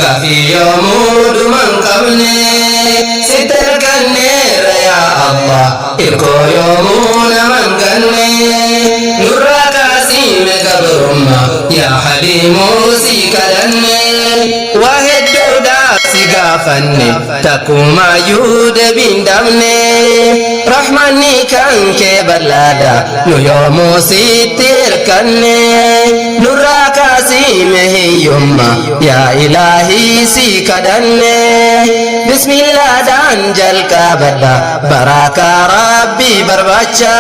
Gaafii yoomuu dhuma hin qabne sitti arganneerra yaa Allah, irkoo yoomuu nama hin ganne. Nurraa kaasiime gabrummaa, yaa Haliimuu si kadhanne. Waa hedduudhaaf si gaafanne, takkumaayyuu deebiin dhabne. Rahmanni kan kee bal'aadha, nu yoomuu sitti hirkanne. Nurraa kaasiime hiyyummaa, yaa Ilaahii si kadhanne. Bismillaadhaan jalqabadha, baraakaa Rabbii barbaacha.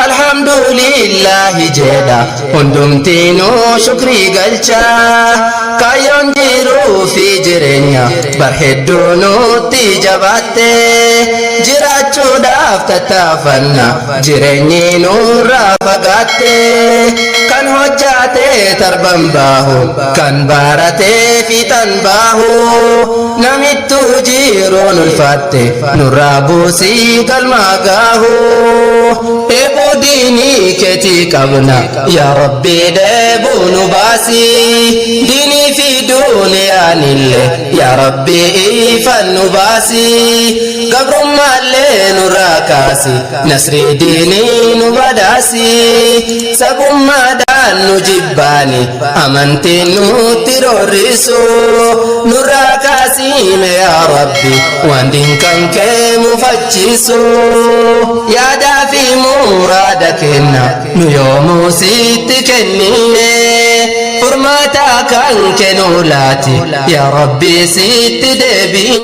Alhamdulillahi jedha, hundumtiinuu shukrii galcha. Kaayyoon jiruu fi jireenya bar hedduu nutti jabaatte, jiraachuudhaaf tattaafanna jireenyi nurraa fagaatte. Kan hojjaate tarban baahu, kan barate fiixan baahu, namittuu jiruun ulfaatte nurraa buusii galmaa gaahu. Dheebuu diinii keetii qabna, yaa Rabbi dheebuu nu baasii. Diinii fi duuniyaanillee, yaa Rabbi ifan nu baasii. Gabrummaallee nurraa kaasi, nasrii diinii nu badhaasi. Sabummaadhaan nu jibbaani, amantiin nutti roorrisu. Nurraa kaasiime yaa Rabbi waan diin kan kee mufachiisu. Yaadaa fi muraada kenna nu yoomuu sitti kennine, furmaata kan kennu laati, yaa Rabbi sitti deebine.